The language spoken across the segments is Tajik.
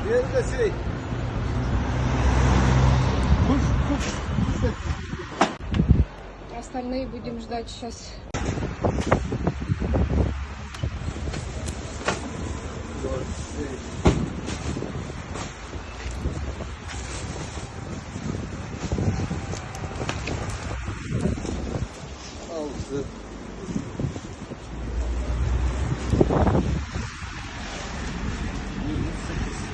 Diğeri de şey. Kuş, kuş, kuş eti. Остальные будем ждать сейчас. Dört, beş. Altı. 7, 8.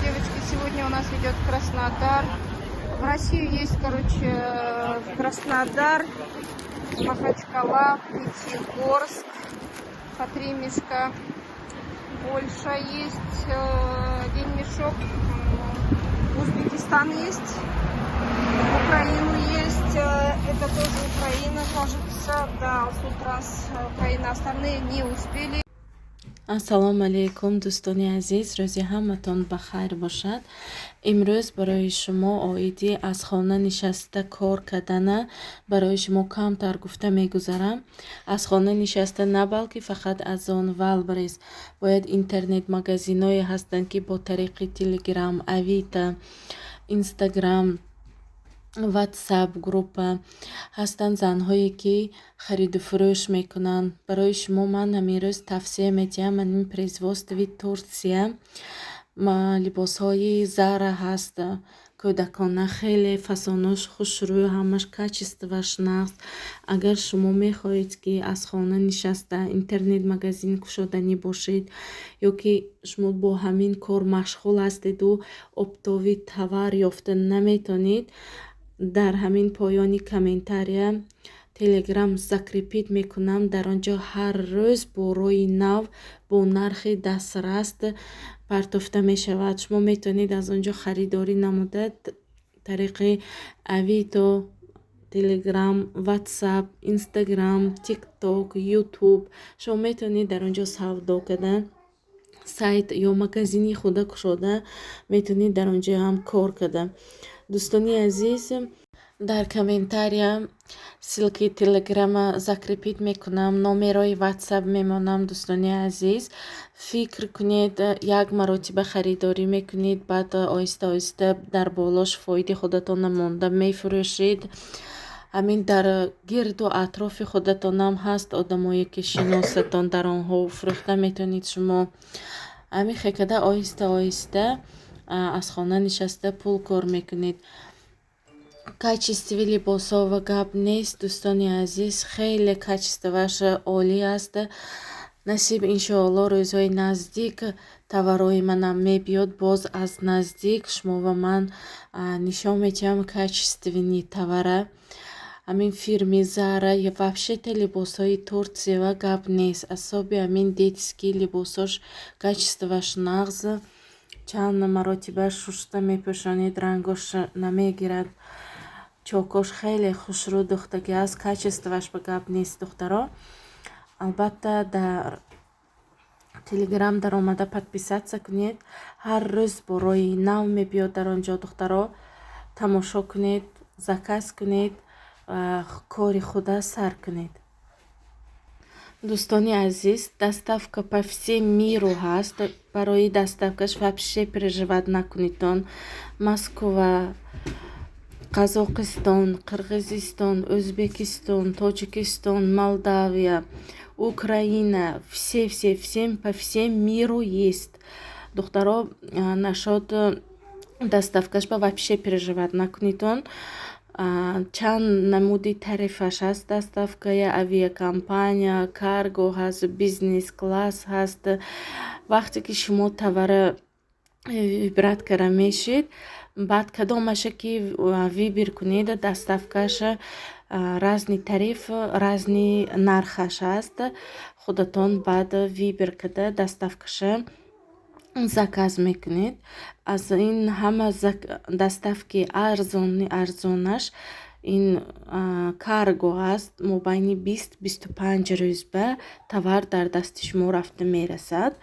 Девочки, сегодня у нас идет Краснодар. В Россию есть, короче, Краснодар, Махачкала, Пятигорск, по 3 мешка. Польша есть, 1 мешок. Узбекистан есть, Украину есть. Это тоже Украина, кажется. Да, Султранс, Украина. Остальные не успели. Ассалому алайкум, дӯстони азиз, рӯзи ҳаматон ба хайр бошад. Имрӯз барои шумо оиди аз хона нишаста кор кардана барои шумо камтар гуфта мегузарам. Аз хона нишаста на балки фақат аз он Wildberries, бояд интернет-магазиное ҳастанд, ки бо тариқи Телеграм, Авито, Инстаграм, Ватсап группа ҳастанд занҳое, ки хариду фурӯш мекунанд. Барои шумо ман ҳамин рӯз тавсия медиҳам ҳамин производстви Турсия либосҳои Зара ҳаст, кӯдакона, хеле фасонош хушрӯ, ҳамаш качествоаш нағз. Агар шумо мехоҳед, ки аз хона нишаста интернет-магазин кушоданӣ бошед ё ки шумо бо ҳамин кор машғул ҳастеду оптовый товар ёфта наметонед, дар ҳамин поёни комментария Телеграм закрепить мекунам. Дар он ҷо ҳар рӯз борои нав бо нархи дастрас партофта мешавад. Шумо метавонед аз он ҷо харидорӣ намуда, тариқи Авито, Телеграм, Ватсап, Инстаграм, Тикток, Ютуб шумо метавонед дар он ҷо савдо карда, сайт ё магазини худа кушода метавонед дар он ҷо ҳам кор карда. Дӯстони азиз, дар комментария ссылки Телеграма закрепить мекунам, номерои Ватсап мемонам. Дӯстони азиз, фикр кунед, як маротиба харидорӣ мекунед, баъд оҳиста оҳиста дар болош фоиди худатонро монда мефурӯшед. Ҳамин дар гирду атрофи худатонам ҳаст одамое, ки шиносатон, дар онҳо фурӯхта метавонед шумо. Ҳамин хекада оҳиста оҳиста аз хона нишаста пул кор мекунед. Качестви либосҳо ва гап нест, дӯстони азиз, хеле качествоаш олӣ аст. Насиб, иншоалло, рӯзҳои наздик товарҳои манам мебиёд, боз аз наздик шумо ва ман нишон медиҳам качественный товара. Ҳамин фирми Зара ё вообще-то либосҳои Турсия ва гап нест, асоби ҳамин детский либосҳош качествоаш нағз, чанд маротиба шушта мепӯшонед, рангош намегирад, чокош хеле хушрӯ духтагӣ аст, качествоаш ба гап нест. Духтаро, албатта, дар Телеграм даромада подписаться кунед, ҳар рӯз борои нав мебиёд дар он ҷо. Духтаро, тамошо кунед, заказ кунед, кори худа сар кунед. Дӯстони азиз, доставка по всем миру ҳаст. Барои доставкаш вообще переживать накунедтон. Москва, Қазоқистон, Қирғизистон, Ӯзбекистон, Тоҷикистон, Молдавия, Украина, все, все, всем, по всем миру есть. Духтаро, насчёт доставкаш ба вообще переживать накунедтон. Чанд намуди тарифаш ҳаст доставкая: авиакомпания, карго ҳаст, бизнес класс ҳаст. Вақте ки шумо товара выбрать карда мешед, баъд кадомаша ки выбор кунед, доставкаша разный тариф, разный нархаш ҳаст. Худатон баъд выбор карда доставкаша заказ мекунед. Аз ин ҳама доставки арзони арзонаш ин карго аст. Мобайни 20-25 рӯз ба товар дар дасти шумо рафта мерасад.